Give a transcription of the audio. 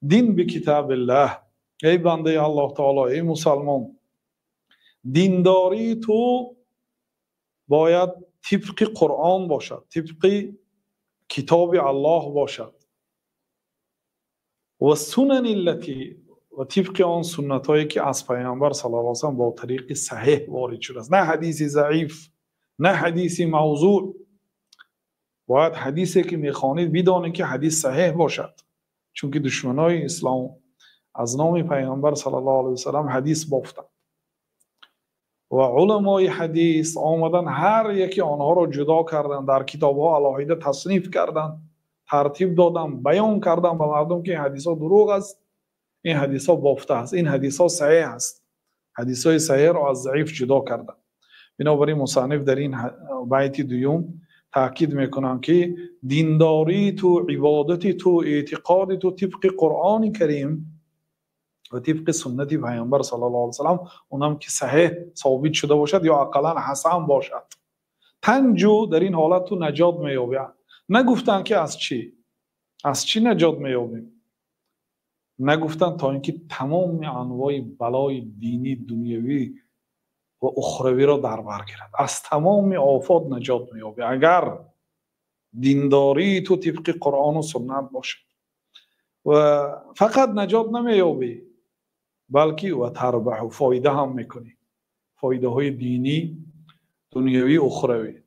Дин бикитабиллаҳ, эй бандаи Аллоҳ таоло, эй мусалмон, диндории ту бояд тибқи Қуръон бошад, тибқи китоби Аллоҳ бошад ва сунани лати, ва тибқи он суннатҳое, ки аз Пайғамбар саллаллоҳу алайҳи васаллам бо тариқи саҳеҳ ворид шудааст, на ҳадиси заиф, на ҳадиси мавзӯъ. Бояд ҳадисе, ки мехонед, бидонед, ки ҳадис саҳеҳ бошад, чунки душманои ислом аз номи Пайғамбар саллаллоҳу алайҳи васаллам ҳадис бофтанд ва уламои ҳадис омадан, ҳар яке онҳоро ҷудо карданд, дар китобҳо алоҳида тасниф карданд, тартиб доданд, баён карданд ба мардум, ки ин ҳадисҳо дурӯғ аст, ин ҳадисҳо бофта аст, ин ҳадисҳо саҳеҳ аст. Ҳадисҳои саҳеҳро аз заиф ҷудо карданд. Бинобар ин мусанниф дар ин байти дуюм таъкид мекунанд, ки диндории ту, ибодати ту, эътиқоди ту тибқи Қуръони Карим ва тибқи суннати Пайғамбар саллаллоҳу алайҳи васаллам, унам ки саҳеҳ собит шуда бошад ё ақаллан ҳасан бошад. Танҷу, дар ин ҳолат ту наҷот меёбӣ. Нагуфтанд, ки аз чӣ, аз чӣ наҷот меёбем, нагуфтанд, то ин ки тамоми анвои балои динӣ, дунявӣ ва ухравиро дар бар гирад. Аз тамоми офот наҷот меёбӣ, агар диндории ту тибқи Қуръону суннат бошад. Ва фақат наҷот намеёбӣ, балки ва тарбаҳу, фоида ҳам мекунӣ, фоидаҳои динӣ, дунявӣ, ухравӣ.